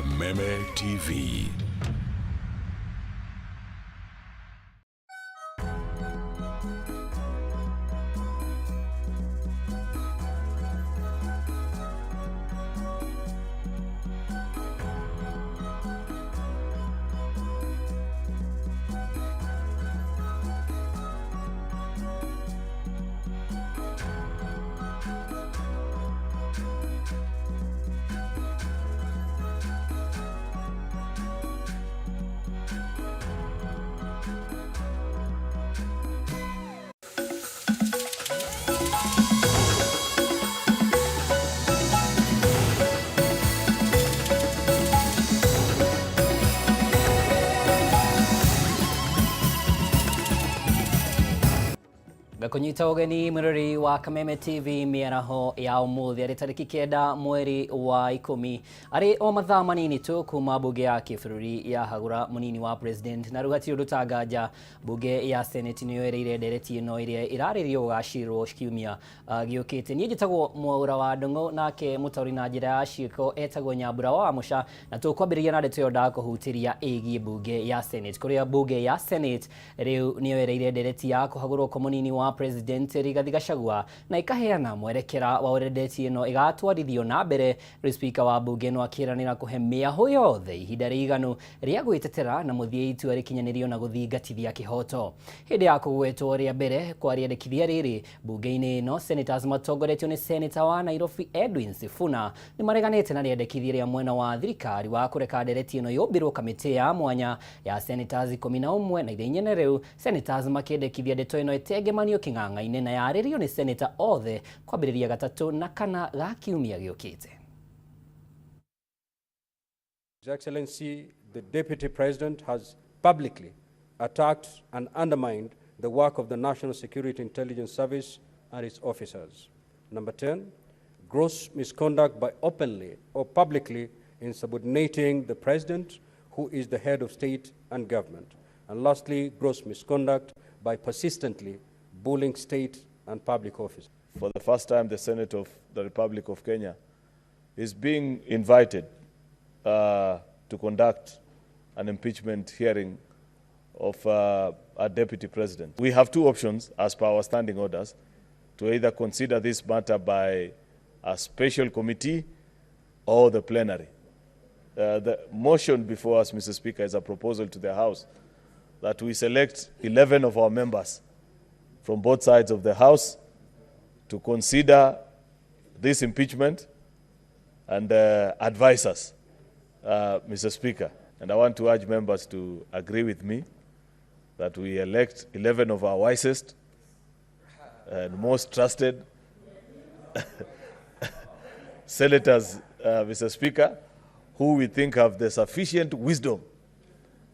Kameme TV. Gakunyita ugeni mwirori wa Kameme TV miaraho ya umuthi ari tariki 9 mweri wa 10 ari o mathaa manini tu kuma bunge ya kibũrũri ya hagura munini wa president na rĩu hatirĩ ũndũ tanganja bunge ya Senate nĩyo ĩrĩire ndereti ĩno ĩrĩa ĩrarĩrĩrio gũgacirwo kiumia gĩũkĩte. Niĩ njĩtagwo Mwaura wa Ndung'u, nake mũtaũri na njĩra ya ciĩko etagwo Nyambura wa Mũca, na tũkwambĩrĩria na ndeto ĩyo ndakũhutĩria ĩgiĩ bunge ya Senate, kũrĩa bunge ya Senate rĩu nĩyo ĩrĩire ndereti ya kũhagũrwo kwa munini wa President Rigathi Gachagua na ikaheana mwerekera wa ũrĩa ndereti ĩno ĩgatwarithio na mbere. Rĩu speaker wa bunge ĩno akĩranĩra kũhe mĩahũ yothe ihinda rĩiganu rĩa gwĩtetera na mũthia itua rĩkinyanĩrio na gũthingatithia kĩhoto. Hĩndĩ ya kũgwetwo rĩa mbere kwa rĩendekithia rĩrĩ bunge-inĩ ĩno, senators matongoretio nĩ senator wa Nairobi Edwin Sifuna nĩ mareganĩte na rĩendekithia rĩa mwena wa thirikari wa kũreka ndereti ĩno yũmbĩrwo kamĩtĩ ya mwanya ya senators 11 na ithenya rĩu senators makĩendekithia ndeto ĩno ĩtengemanio kĩng'ang'a-inĩ na yarĩrio nĩ senator othe kwambĩrĩria gatatũ na kana ga kiumia gĩũkĩte. His Excellency, the Deputy President, has publicly attacked and undermined the work of the National Security Intelligence Service and its officers. Number 10, gross misconduct by openly or publicly insubordinating the President, who is the head of state and government. And lastly, gross misconduct by persistently bullying state and public office. For the first time, the Senate of the Republic of Kenya is being invited to conduct an impeachment hearing of our deputy president. We have two options as per our standing orders, to either consider this matter by a special committee or the plenary. The motion before us, Mr. Speaker, is a proposal to the House that we select 11 of our members from both sides of the House to consider this impeachment and advise us, Mr. Speaker. And I want to urge members to agree with me that we elect 11 of our wisest and most trusted senators, Mr. Speaker, who we think have the sufficient wisdom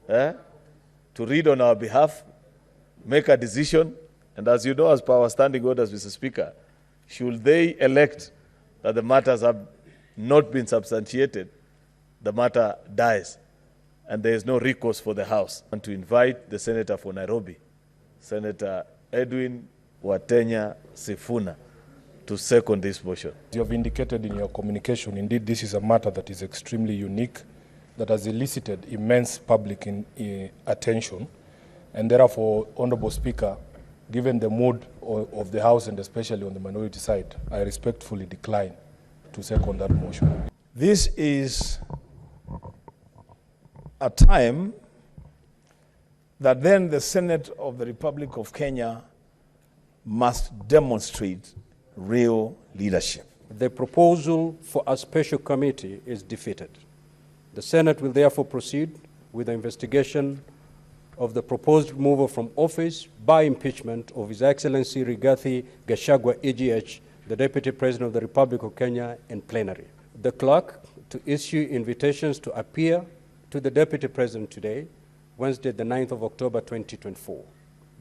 to read on our behalf, make a decision, and as you know, as per our standing orders, Mr. Speaker, should they elect that the matters have not been substantiated, the matter dies, and there is no recourse for the House. And to invite the Senator for Nairobi, Senator Edwin Watenya Sifuna, to second this motion. You have indicated in your communication, indeed, this is a matter that is extremely unique, that has elicited immense public attention, and therefore, Honorable Speaker, given the mood of the House and especially on the minority side, I respectfully decline to second that motion. This is a time that then the Senate of the Republic of Kenya must demonstrate real leadership. The proposal for a special committee is defeated. The Senate will therefore proceed with the investigation of the proposed removal from office by impeachment of His Excellency Rigathi Gachagua, EGH, the Deputy President of the Republic of Kenya, in plenary. The clerk to issue invitations to appear to the Deputy President today, Wednesday, the 9th of October, 2024.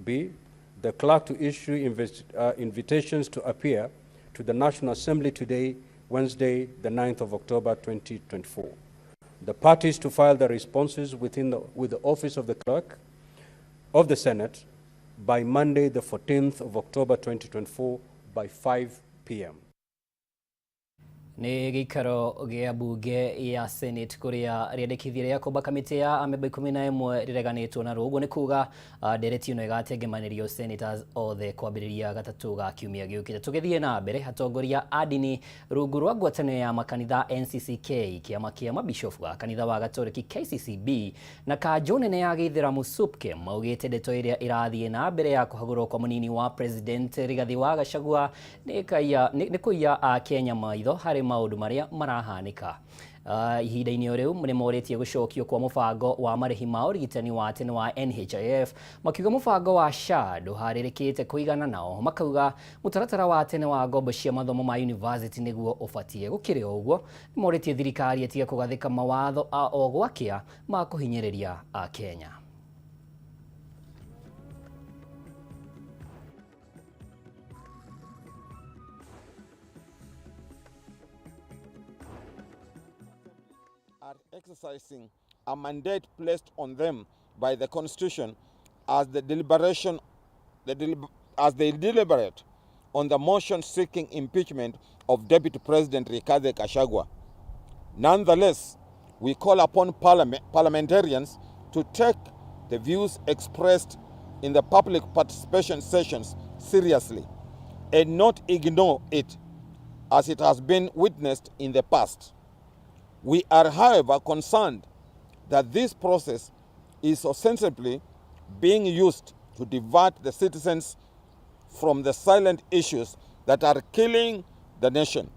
B, the clerk to issue invitations to appear to the National Assembly today, Wednesday, the 9th of October, 2024. The parties to file their responses with the office of the clerk of the Senate by Monday, the 14th of October, 2024, by 5 p.m. Nĩ gĩikaro gĩa mbunge ya Senate kũrĩa rĩendekithia rĩa kũmba kamĩtĩ ya amemba 11 rĩreganĩtwo narũo. Ũguo nĩ kuga ndereti ĩno ĩgatengemanĩrio senators othe kwambĩrĩria gatatũ ga kiumia gĩũkĩte. Tũgĩthiĩ na mbere, atongoria a ndini rungu rwa ngwatanĩro ya makanitha NCCK, kĩama kĩa mabishofu a kanitha wa Gatoreki KCCB na kanjũ nene ya gĩithĩramu SUPKEM maugĩte ndeto ĩrĩa ĩrathiĩ na mbere ya kũhagũrwo kwa mũnini wa president Rigathi wa Gachagua nĩ kũiya Akenya maitho harĩ maũndũ marĩa marahanĩka. Ihinda-inĩ o rĩu nĩ morĩtie gũcokio kwa mũbango wa marĩhi ma ũrigitani wa tene wa NHIF, makiuga mũbango wa SHA ndũharĩrĩkĩte kũigana nao, makauga mũtaratara wa tene wa ngombo cia mathomo ma university nĩguo ũbatiĩ. Gũkĩrĩ o ũguo, nĩ morĩtie thirikari ĩtige kũgathĩka mawatho a o gwakĩa ma kũhinyĩrĩria Akenya. Are exercising a mandate placed on them by the Constitution as the deliberation, the delib as they deliberate on the motion seeking impeachment of Deputy President Rigathi Gachagua. Nonetheless, we call upon parliamentarians to take the views expressed in the public participation sessions seriously and not ignore it as it has been witnessed in the past. We are, however, concerned that this process is ostensibly being used to divert the citizens from the silent issues that are killing the nation.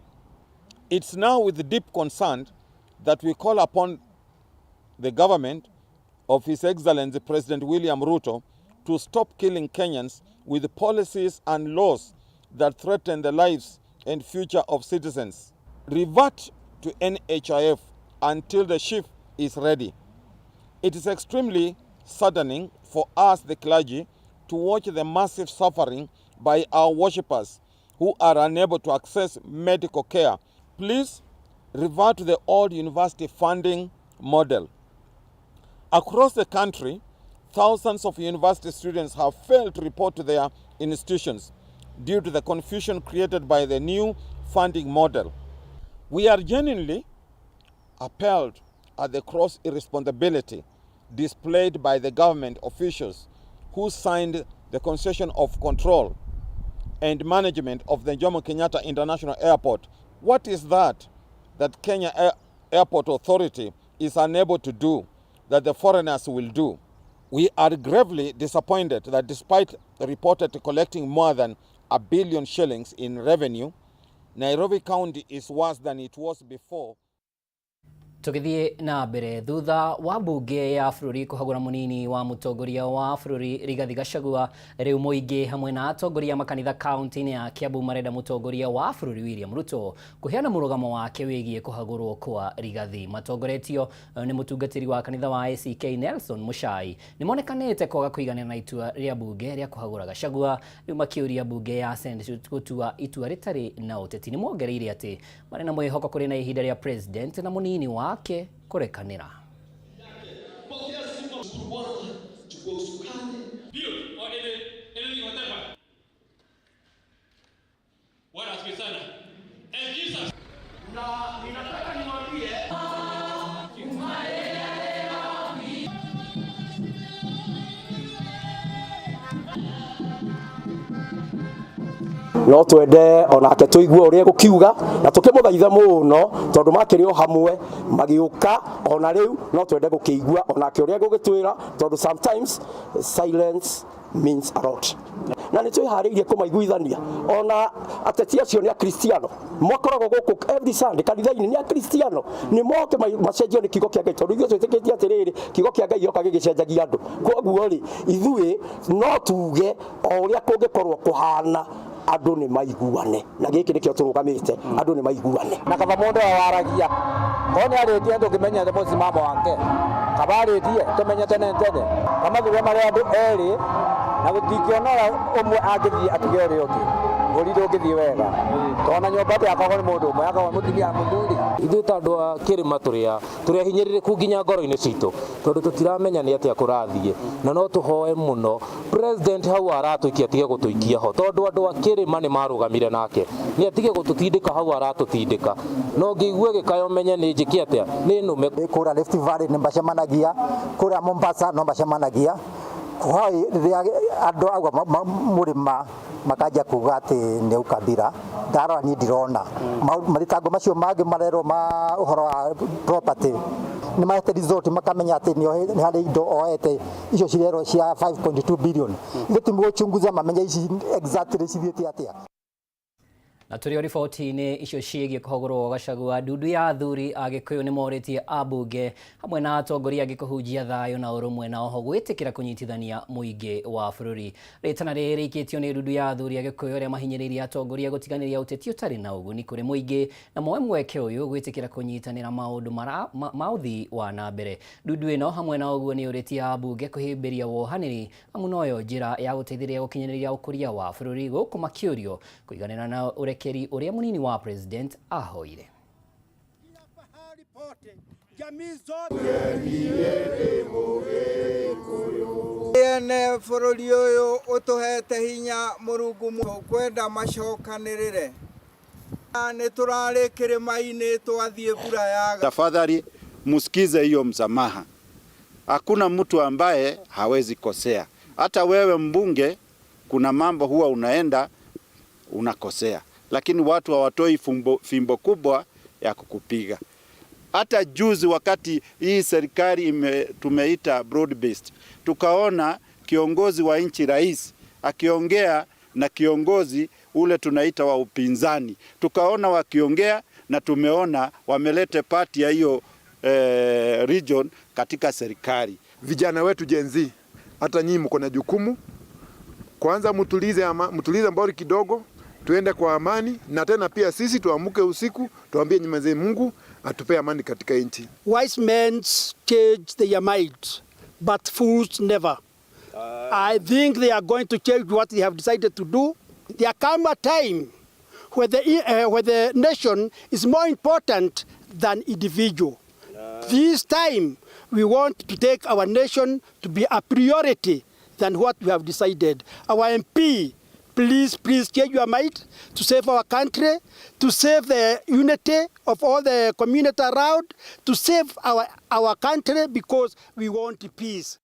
It's now with deep concern that we call upon the government of His Excellency President William Ruto to stop killing Kenyans with policies and laws that threaten the lives and future of citizens. Revert to NHIF until the SHIF is ready. It is extremely saddening for us, the clergy, to watch the massive suffering by our worshippers who are unable to access medical care. Please revert to the old university funding model. Across the country, thousands of university students have failed to report to their institutions due to the confusion created by the new funding model. We are genuinely appalled at the gross irresponsibility displayed by the government officials who signed the concession of control and management of the Jomo Kenyatta International Airport. What is that that Kenya Airport Authority is unable to do that the foreigners will do? We are gravely disappointed that despite reported collecting more than 1 billion shillings in revenue, Nairobi County is worse than it was before. Tũgĩthiĩ na mbere, thutha wa mbunge ya bũrũri kũhagũra mũnini wa mũtongoria wa bũrũri Rigathi Gachagua, rĩu mũingĩ hamwe na atongoria a makanitha kaunti-inĩ ya Kiambu marenda mũtongoria wa bũrũri William Ruto kũheana mũrũgamo wake wĩgiĩ kũhagũrwo kwa Rigathi. Matongoretio nĩ mũtungatĩri wa kanitha wa ACK Nelson Muchai, nĩ monekanĩte kwaga kũiganĩra na itua rĩa mbunge rĩa kũhagũra Gachagua, rĩu makĩũria mbunge ya Senate gũtua itua rĩtarĩ na ũteti. Nĩ mongereire atĩ marĩ na mwĩhoko kũrĩ na ihinda rĩa president na mũnini wake kũrekanĩra. Pokea sifa, shukuru Bwana, chukua usukani. Build or anything, whatever. Bwana asifiwe sana. And Jesus Na ninataka niwaambie. No twende onake tũigue ũrĩa egũkiuga na tũkĩmũthaitha mũno tondũ makĩrĩ o hamwe magĩũka ona rĩu no twende gũkĩigua onake ũrĩa egũgĩtwĩra tondũ sometimes silence means a lot, na nĩ twĩharĩirie kũmaiguithania. Ona ateti acio nĩ akristiano, makoragwo gũkũ every Sunday kanitha-inĩ, nĩ akristiano, nĩ moke macenjio nĩ kiugo kĩa Ngai, tondũ ithuĩ twĩtĩkĩtie atĩrĩrĩ, kiugo kĩa Ngai gĩoka gĩgĩcenjagia andũ. Koguo rĩ, ithuĩ no tuge o ũrĩa kũngĩkorwo kũhana, andũ nĩ maiguane, na gĩkĩ nĩkĩo tũrũgamĩte, andũ nĩ maiguane. Na kaba mundu waragia ko nĩ arĩtie ndũngĩmenyete mũsimamo wake, kaba arĩtie tũmenye tene tene kamathurwo marĩ andũ erĩ na gũtingĩona ũrĩa ũmwe angĩthiĩ atige ũrĩa ũngĩ, bũrũri ndũngĩthiĩ wega, tondũ na nyũmba ndĩakagwo nĩ mũndũ ũmwe, yakagwo nĩ mũtumia na mũthuri. Ithuĩ ta andũ a kĩrĩma tũrĩ ahinyĩrĩrĩku nginya ngoro-inĩ citũ tondũ tũtiramenya nĩ atĩa kũrathiĩ, na no tũhoe mũno. President hau aratũikia atige gũtũikia ho tondũ andũ a kĩrĩma nĩ marũgamire nake nĩ atige gũtũtindĩka hau aratũtindĩka no ngĩigue gĩkayo menye nĩ njĩke atĩa nĩ nũme. Kũrĩa Rift Valley nĩ macemanagia, kũrĩa Mombasa no macemanagia. Hoi rĩrĩa andũ agwa mũrĩma makanja kuga atĩ nĩ ukabira, ndarora niĩ ndirona mathitango macio mangĩ marerwo ma ũhoro wa property nĩ mahete result, makamenya atĩ nĩ harĩ indo oete icio cirerwo cia 5.2 billion. Ithe timũgũchunguza mamenye ici exactly cithiĩte atĩa. Na tũrĩ o riboti-inĩ icio ciĩgiĩ kũhagũrwo Gachagua, ndundu ya athuri a Gĩkũyũ nĩ morĩtie ambunge hamwe na atongoria angĩ kũhunjia thayũ na ũrũmwe na oho gwĩtĩkĩra kũnyitithania mũingĩ wa bũrũri. Rĩtana rĩrĩ rĩikĩtio nĩ ndundu ya athuri a Gĩkũyũ arĩa mahinyĩrĩirie atongoria gũtiganĩria ũteti ũtarĩ na ũguni kũrĩ mũingĩ na moe mweke ũyũ gwĩtĩkĩra kũnyitanĩra maũndũ ma ũthii wa na mbere. Ndundu ĩno hamwe na ũguo nĩ yũrĩtie ambunge kũhĩmbĩria wohanĩri amu noyo njĩra ya gũteithĩrĩria gũkinyanĩria ũkũria wa bũrũri, gũkũ makĩũrio kũiganĩra na ũrekeri ũrĩa mũnini wa president ahoire. Ene bũrũri ũyũ ũtũhete hinya Mũrungu kwenda macokanĩrĩre nĩ tũrarĩ kĩrĩma-inĩ twathiĩ mbura yaga. Tafadhali musikize hiyo msamaha. Hakuna mtu ambaye hawezi kosea. Hata wewe mbunge, kuna mambo huwa unaenda unakosea, lakini watu hawatoi fimbo kubwa ya kukupiga. Hata juzi wakati hii serikali tumeita broad based, tukaona kiongozi wa nchi rais akiongea na kiongozi ule tunaita wa upinzani, tukaona wakiongea na tumeona wamelete party ya hiyo region katika serikali. Vijana wetu Gen Z, hata nyinyi mko na jukumu. Kwanza mtulize mbori kidogo, tuende kwa amani, na tena pia sisi tuamke usiku tuambie Mwenyezi Mungu atupe amani katika nchi. Wise men change their minds, but fools never. I think they are going to change what they have decided to do. There come a time where the nation is more important than individual. This time we want to take our nation to be a priority than what we have decided. Our MP, please, please change your mind to save our country, to save the unity of all the community around, to save our country, because we want peace.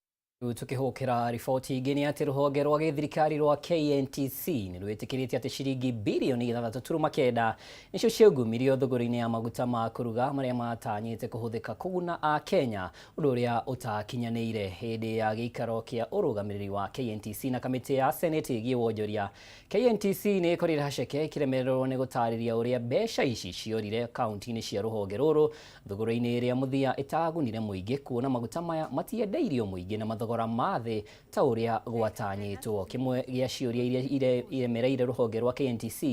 Tukihukira riboti ingĩ nĩ atĩ rũhonge rwa gĩthirikari rwa KNTC nĩ rwĩtĩkĩrĩte atĩ ciringi birioni 6.9 nĩcio ciagumirio thogora-inĩ ya maguta ma kũruga marĩa matanyĩte kũhũthĩka kũguna a Kenya, ũndũ ũrĩa ũtakinyanĩire. Hĩndĩ ya gĩikaro kĩa ũrũgamĩrĩri wa KNTC na kamĩtĩ ya Senate ĩgiĩ wonjoria, KNTC nĩ ĩkorire haceke ĩkĩremererwo nĩ gũtarĩria ũrĩa mbeca ici ciorire kaunti-inĩ cia rũhonge rũrũ thogora-inĩ ĩrĩa mũthia ĩtagunire mũingĩ, kuona maguta maya matiendeirio mũingĩ na mathogora ma thĩ ta ũrĩa gwatanyĩtwo. Kĩmwe gĩa ciũria iria iremereire rũhonge rwa KNTC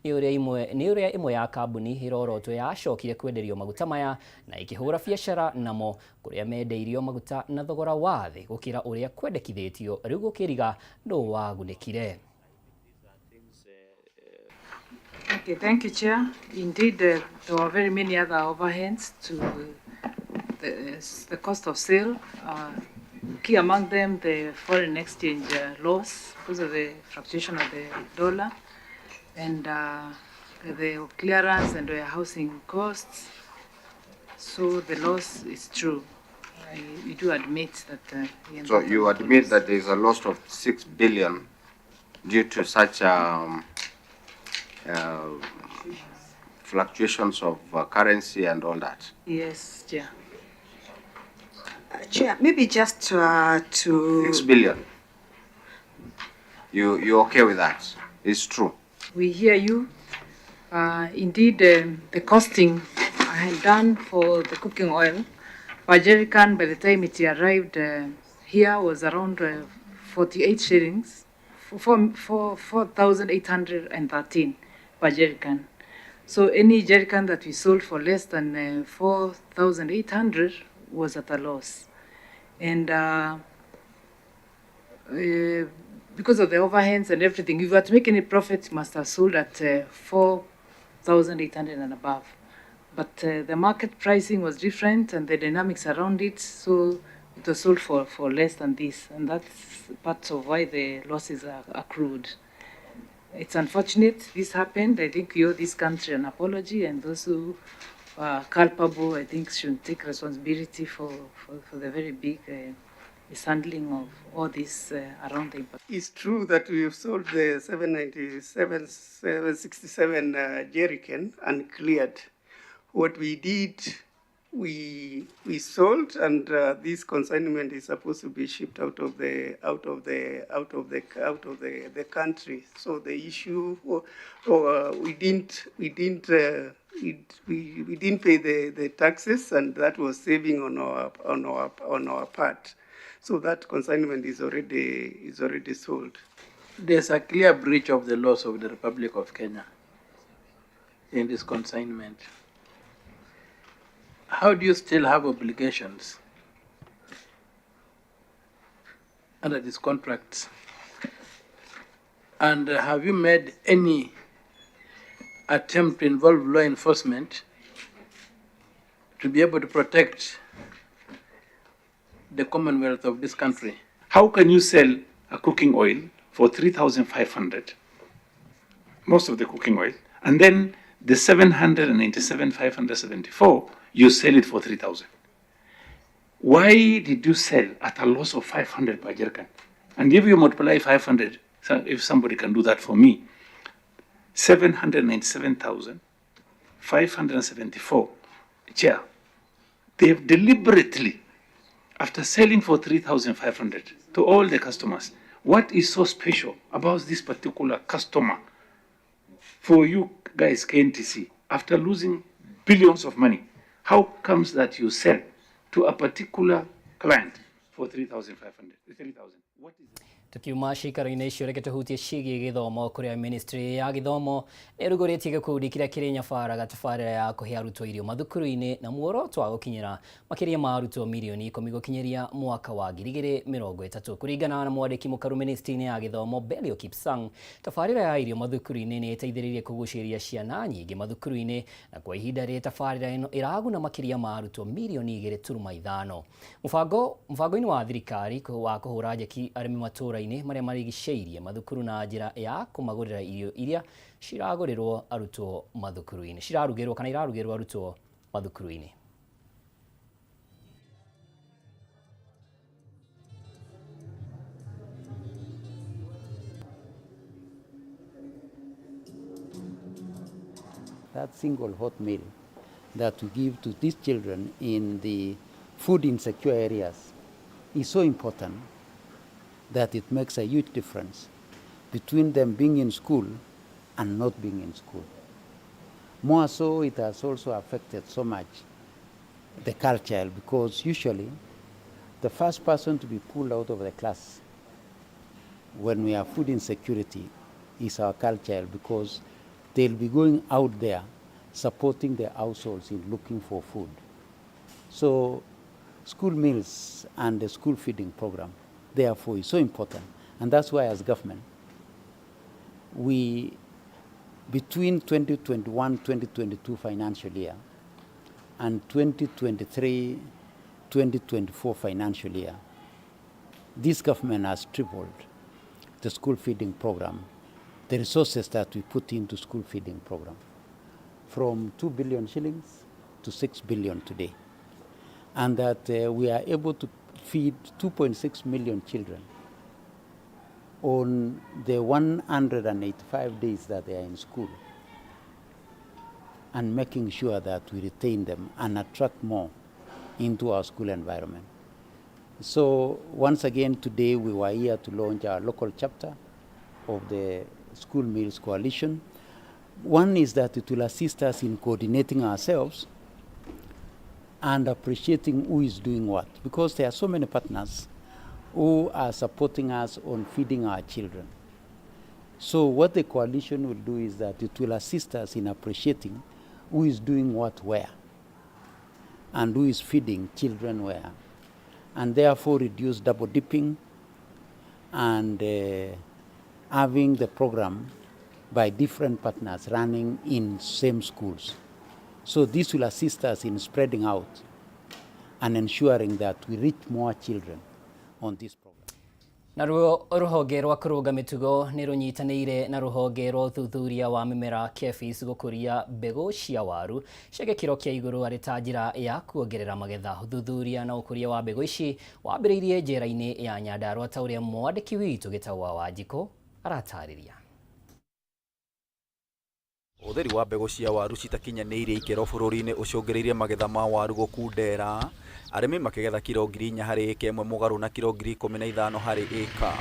nĩ ũrĩa ĩmwe ya kambuni ĩrorotwo yacokire kwenderio maguta maya na ĩkĩhũra biacara namo kũrĩa mendeirio maguta na thogora wa thĩ gũkĩra ũrĩa kwendekithĩtio, rĩu gũkĩriga nũ wagunĩkire. Okay, thank you, Chair. Indeed, there were very many other overheads to the cost of sale. Key among them, the foreign exchange loss because of the fluctuation of the dollar, and the clearance and warehousing costs. So the loss is true. We do admit that. So you admit that there is a loss of 6 billion due to such fluctuations of currency and all that? Yes, Chair. Chair, maybe just to 6 billion. You okay with that? It's true. We hear you. Indeed, the costing I had done for the cooking oil per jerrycan by the time it arrived here was around 48 shillings, 4,813 per jerrycan. So any jerrycan that we sold for less than 4,800 was at a loss. And because of the overheads and everything, if you were to make any profit, you must have sold at 4,800 and above. But the market pricing was different and the dynamics around it, so It was sold for less than this, and that's part of why the losses are accrued. It's unfortunate this happened. I think we owe this country an apology, and those who are culpable, I think, should take responsibility for the very big mishandling of all this around the impact. It's true that we have sold the 797, 767 jerrycan and cleared. What we did, we sold, and this consignment is supposed to be shipped out of the out of the out of the out of the country. So the issue, or we didn't pay the taxes, and that was saving on our part. So that consignment is already sold. There's a clear breach of the laws of the Republic of Kenya in this consignment. How do you still have obligations under these contracts? And have you made any attempt to involve law enforcement to be able to protect the commonwealth of this country? How can you sell a cooking oil for 3,500, most of the cooking oil, and then the 797,574, you sell it for 3,000? Why did you sell at a loss of 500 per jerrycan? And if you multiply 500, so if somebody can do that for me, 797,574, chair, they've deliberately, after selling for 3,500 to all the customers, what is so special about this particular customer for you guys, KNTC, after losing billions of money? How comes that you sell to a particular client for 3,500, 3,000? What is Tukiuma cikaro-inĩ icio, reke tũhutie ciĩgiĩ gĩthomo, kũrĩa ministry ya gĩthomo nĩ ĩrugũrĩtie gĩkundi kĩrĩa kĩrĩ nyabaraga tabarĩra ya kũhe arutwo irio mathukuru-inĩ na muoroto wa gũkinyĩra makĩria ma arutwo mirioni 10 gũkinyĩria mwaka wa 2030. Kũringana na mwandĩki mũkaru ministry-inĩ ya gĩthomo Belio Kipsang, tabarĩra ya irio mathukuru-inĩ nĩ ĩteithĩrĩirie kũgucĩrĩria ciana nyingĩ mathukuru-inĩ, na kwa ihinda rĩrĩ tabarĩra ĩno ĩraguna makĩria ma arutwo mirioni 2.5. Mũbango mũbango-inĩ wa thirikari wa kũhũra njeki arĩmi matũũra-inĩ marĩa marigicĩirie mathukuru na njĩra ya kũmagũrĩra irio iria ciragũrĩrwo arutwo mathukuru-inĩ, cirarugĩrwo kana irarugĩrwo arutwo mathukuru-inĩ. That single hot meal that we give to these children in the food insecure areas is so important that it makes a huge difference between them being in school and not being in school. More so, it has also affected so much the culture, because usually the first person to be pulled out of the class when we have food insecurity is our culture, because they'll be going out there supporting their households in looking for food. So school meals and the school feeding program, therefore, is so important. And that's why as government, we, between 2021-2022 financial year and 2023-2024 financial year, this government has tripled the school feeding program, the resources that we put into school feeding program, from 2 billion shillings to 6 billion today. And that we are able to feed 2.6 million children on the 185 days that they are in school, and making sure that we retain them and attract more into our school environment. So once again, today we were here to launch our local chapter of the School Meals Coalition. One is that it will assist us in coordinating ourselves and appreciating who is doing what, because there are so many partners who are supporting us on feeding our children. So what the coalition will do is that it will assist us in appreciating who is doing what where and who is feeding children where, and therefore reduce double dipping and having the program by different partners running in same schools. So this will assist us in spreading out and ensuring that we reach more children on this program. Naruo rũhonge rwa kũrũnga mĩtugo nĩ rũnyitanĩire na rũhonge rwa ũthuthuria wa mĩmera KEPHIS gũkũria mbegũ cia waru cia gĩkĩro kĩa igũrũ arĩ ta njĩra ya kuongerera magetha. Ũthuthuria na ũkũria wa mbegũ ici wambĩrĩirie njera-inĩ ya Nyandarua ta ũrĩa mwandĩki witũ Gĩtau wa Wanjikũ aratarĩria. Ũhũthĩri wa mbegũ cia waru citakinyanĩirie ikĩro bũrũri-inĩ ũcũngĩrĩirie magetha ma waru gũkundera, arĩmi makĩgetha kiro 4,000 harĩ ĩka ĩmwe mũgarũ na kiro 15,000 harĩ ĩka.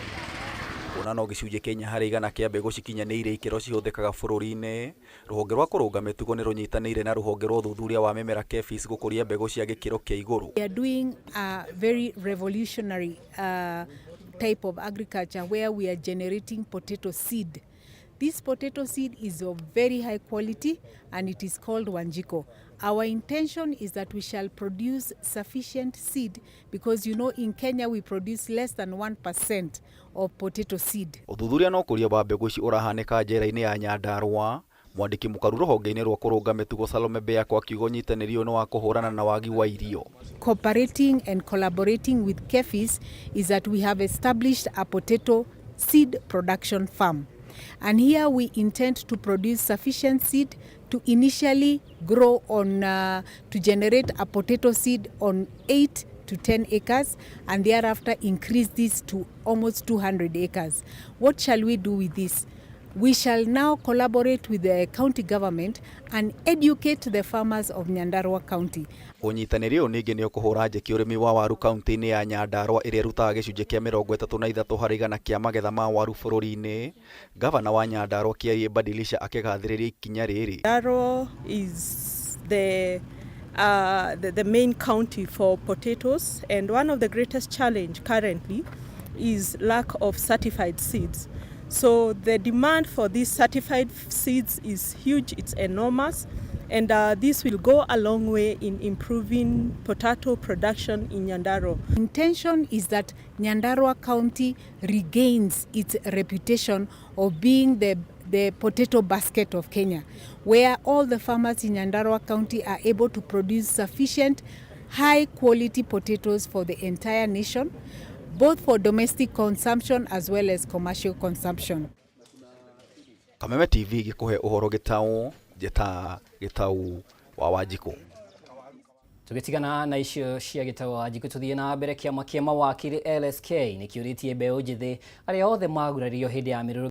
Kuona no gĩcunjĩ kĩa 4 harĩ igana kĩa mbegũ cikinyanĩirie ikĩro cihũthĩkaga bũrũri-inĩ, rũhonge rwa kũrũnga mĩtugo nĩ rũnyitanĩire na rũhonge rwa ũthuthuria wa mĩmera KEPHIS gũkũria mbegũ cia gĩkĩro kĩa igũrũ. We are doing a very revolutionary type of agriculture where we are generating potato seed. This potato seed is of very high quality and it is called Wanjiko. Our intention is that we shall produce sufficient seed because you know in Kenya we produce less than 1% of potato seed. Ũthuthuria na ũkũria wa mbegũ ici ũrahanĩka njera-inĩ ya Nyandarua. Mwandĩki mũkaru rũhonge-inĩ rwa kũrũnga mĩtugo Salome Beako akiuga ũnyitanĩri ũyũ nĩ wa kũhũrana na wagi wa irio. Cooperating and collaborating with KEPHIS is that we have established a potato seed production farm. And here we intend to produce sufficient seed to initially grow on, to generate a potato seed on 8 to 10 acres and thereafter increase this to almost 200 acres. What shall we do with this? We shall now collaborate with the county government and educate the farmers of Nyandarua County. Ũnyitanĩri ũyũ ningĩ nĩ ũkũhũra njeki ũrĩmi wa waru kaunti-inĩ ya Nyandarua ĩrĩa ĩrutaga gĩcunjĩ kĩa 33 harĩ igana kĩa magetha ma waru bũrũri-inĩ. Gavana wa Nyandarua Kiarie Badilisha akĩgathĩrĩria ikinya rĩrĩ. Nyandarua is the main county for potatoes, and one of the greatest challenge currently is lack of certified seeds. So the demand for these certified seeds is huge, it's enormous, and this will go a long way in improving potato production in Nyandarua. Intention is that Nyandarua County regains its reputation of being the potato basket of Kenya, where all the farmers in Nyandarua County are able to produce sufficient high quality potatoes for the entire nation, both for domestic consumption as well as commercial consumption. Kameme TV gĩkũhe ũhoro gĩtaũ njĩta Gĩtau wa Wanjikũ. Tũgĩtigana na icio cia Gĩtau wa Wanjikũ tũthiĩ na mbere kĩama kĩa mawakiri LSK nĩ kĩũrĩtie mbeũ njĩthĩ arĩa othe magurario hĩndĩ ya mĩrũrũngano